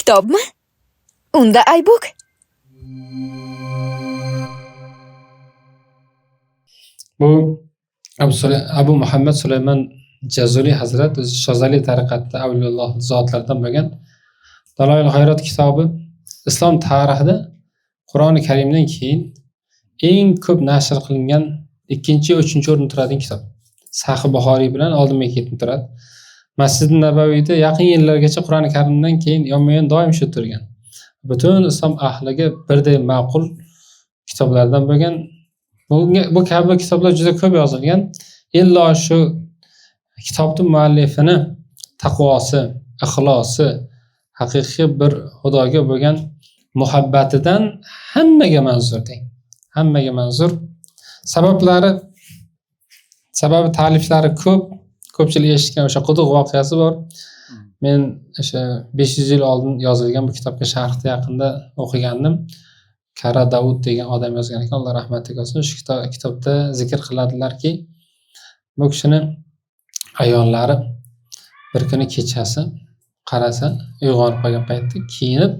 Kitobmi? Unda iBook. Bu Abu Muhammad Sulaymon Jazuli hazrat o'zi Shozali tariqatida avliyulloh zotlardan bo'lgan. Daloil Xayrot kitobi islom tarixida Qur'oni Karimdan keyin eng ko'p nashr qilingan ikkinchi, uchinchi o'rinda turadigan kitob. Sahih Buxoriy bilan oldinga ketib turadi. Masjid Nabaviyda yaqin yillargacha Qur'oni Karimdan keyin yonma-yon doim shu turgan. Butun islom ahliga birday ma'qul kitoblardan bo'lgan. Bu kabi kitoblar juda ko'p yozilgan. Illo shu kitobning muallifini taqvosi, ixlosi, haqiqiy bir Xudoga bo'lgan muhabbatidan hammaga manzur deng. Hammaga manzur. Sababi ta'liflari ko'p, ko'pchilik eshitgan o'sha quduq voqeasi bor. Men o'sha 500 yil oldin yozilgan bu kitobga sharhni yaqinda o'qigandim. Kara Davud degan odam yozgan ekan, Alloh rahmatiga olsin. Shu kitobda zikr qiladilarki, bu kishini ayollari bir kuni kechasi qarasa, uyg'onib qolgan paytda kiyinib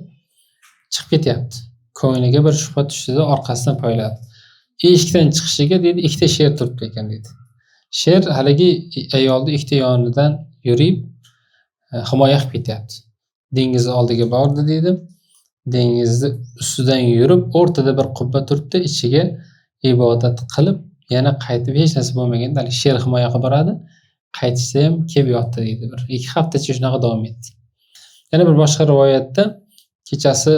chiqib ketyapti. Ko'ngliga bir shubha tushdida, orqasidan poyladi. Eshikdan chiqishiga deydi, ikkita sher turibdi ekan deydi. Sher haligi ayolni ikkita yonidan yurib himoya qilib ketyapti. Dengiz oldiga bordi deydi. Dengizni ustidan yurib, o'rtada bir qubba turibdi, ichiga ibodat qilib, yana qaytib hech narsa bo'lmaganda hali sher himoya qilib boradi. Qaytishda ham kelib yotdi deydi. Bir 2 haftacha shunaqa davom etdi. Yana bir boshqa rivoyatda kechasi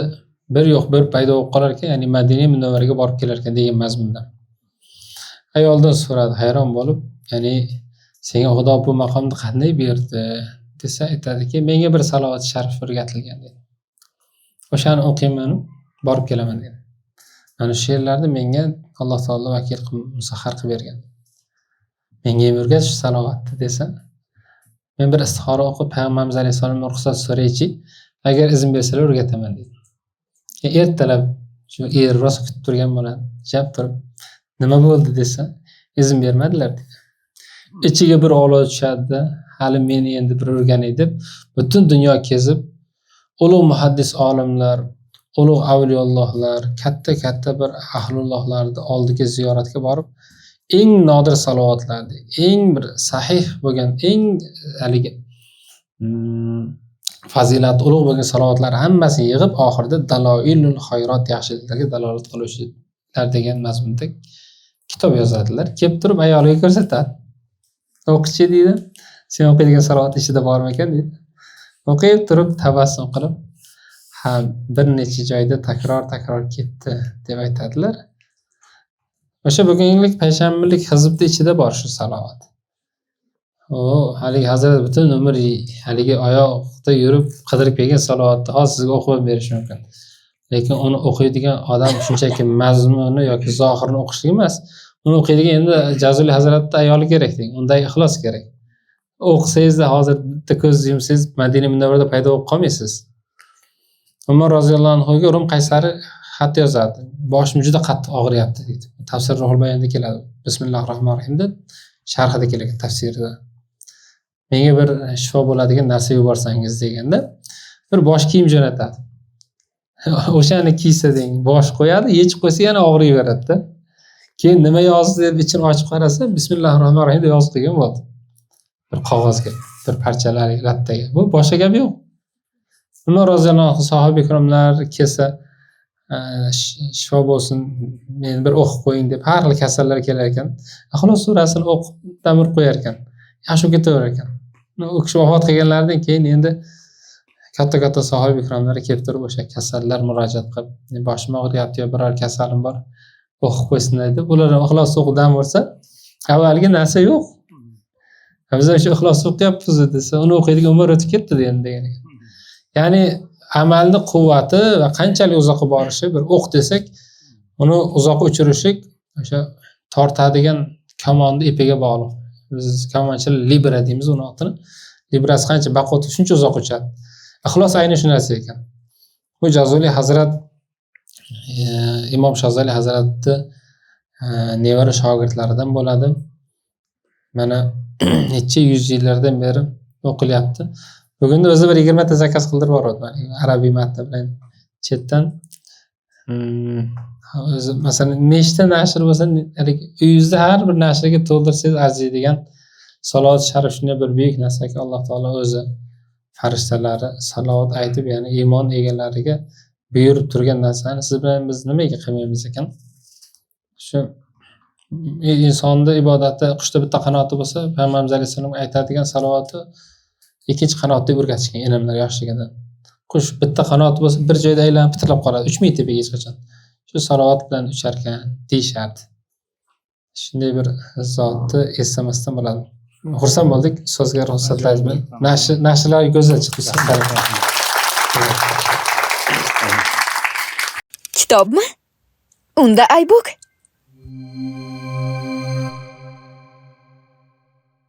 bir yo'q bir paydo bo'lib qolar ekan, ya'ni Madina Munavvaraga borib kelar ekan degan mazmunda. Ayoldan so'radi hayron bo'lib, ya'ni senga Xudo bu maqomni qanday berdi desa, aytadiki, menga bir salovat sharif o'rgatilgan dedi. O'shani o'qiyman, borib kelaman dedi. Mana shu she'rlarni menga Alloh taolo vakil qilib, musahhar qilib bergan. Menga ham o'rgat shu salovatni desa, men bir istixora o'qib payg'ambarimiz alayhissalomdan ruxsat so'raychi, agar izn bersalar o'rgataman dedi. Ertalab shu er rosa kutib turgan bo'ladi, jab turib, nima bo'ldi desa, izn bermadilar dedi. Ichiga bir olov tushadi, hali meni endi bir o'rganay deb butun dunyo kezib, ulug' muhaddis olimlar, ulug' avliyoullohlar, katta-katta bir ahlullohlarni oldiga ziyoratga borib, eng nodir salovatlarni, eng bir sahih bo'lgan, eng haligi fazilati ulug' bo'lgan salovatlar hammasini yig'ib, oxirida Daloilul Xayrot, yaxshiliklarga dalolat qiluvchilar degan mazmunda kitob yozadilar. Kelib turib ayoliga ko'rsatadi. O'qichi deydi, sen o'qiydigan salovat ichida bormikan deydi. O'qib turib tabassum qilib, ha, bir necha joyda takror-takror ketdi deb aytadilar. O'sha bugunlik payshanbalik hizbni ichida bor shu salovat. O, haligi hazrat butun umr haligi oyoqda yurib qidirib kelgan salovatni hozir sizga o'qib berish mumkin. Lekin uni o'qiydigan odam shunchaki mazmuni yoki zohirini o'qishlik emas. Uni o'qiydigan endi Jazuli hazratning ayoli kerak deng. Unday ixlos kerak. O'qisangizda hozir bitta ko'z yumsangiz Madina Munavvarada paydo bo'lib qolmaysiz. Umar roziyallohu anhuga Rum qaysari xat yozadi. Boshim juda qattiq og'riyapti deydi. Tafsir Ruhul Bayonda keladi. Bismillahirrohmanirrohim deb sharhida keladi tafsirida. Menga bir shifo bo'ladigan narsa yuborsangiz deganda bir bosh kiyim jo'natadi. O'shani kiysa deng, bosh qo'yadi, yechib qo'ysa yana og'riyveradi-da. Keyin nima yozdi deb ichini ochib qarasa, Bismillahirrohmanirrohim deb yozib qo'ygan bo'ldi. Bir qog'ozga, bir parchalar lattaga. Bu boshqa gap yo'q. Umar roziyallohu anhu sahoba ikromlar kelsa, shifo bo'lsin, meni bir o'qib qo'ying deb har xil kasallar kelar ekan. Ixlos surasini o'qib damir qo'yar ekan. Yaxshi bo'lib ketaverar ekan. U kishi vafot qilganlaridan keyin endi katta-katta sahoba ikromlar kelib turib o'sha kasallar murojaat qilib, boshim og'riyapti yo biror kasalim bor, o'qib qo'ysinlar deb, ular ham ixlos o'qib dam ursa, avvalgi narsa yo'q. Biz o'sha ixlos o'qiyapmiz desa, uni o'qiydigan umr o'tib ketdi degan degan ekan. Ya'ni amalni quvvati va qanchalik uzoqqa borishi, bir o'q desak, uni uzoqqa uchirishi o'sha tortadigan kamonni ipiga bog'liq. Biz kamonchilar libra deymiz uni otini. Librasi qancha baquvvat, shuncha uzoq uchadi. Ixlos ayni shu narsa ekan. Bu Jazuli hazrat, Imom Shozali hazratni nevara shogirdlaridan bo'ladi. Mana necha yuz yillardan beri o'qilyapti. Bugunni o'zi bir 20 ta zakaz qildirib yuboradi arabiy matni bilan chetdan. O'zi masalan nechta nashr bo'lsa, haligi uyingizda har bir nashrga to'ldirsangiz arziydigan salovat sharif shunday bir buyuk narsaki, Alloh taolo o'zi farishtalari salovat aytib, ya'ni iymon egalariga buyurib turgan narsani siz bilan biz nimaga qilmaymiz ekan? Shu insonni ibodati qushda bitta qanoti bo'lsa, Payg'ambarimiz alayhissalom aytadigan salovati ikkinchi qanot deb o'rgatishgan enamlar yoshligidan. Qush bitta qanoti bo'lsa, bir joyda aylanib pitirlab qoladi, uchmaydi tepaga hech qachon. Shu salovat bilan ucharkan deyishardi. Shunday bir zotni eslamasdan bo'ladi. Xursand bo'ldik. So'zga ruxsatlaringiz bilan. Nashrlar go'zal chiqdi. Kitobmi? Unda iBook.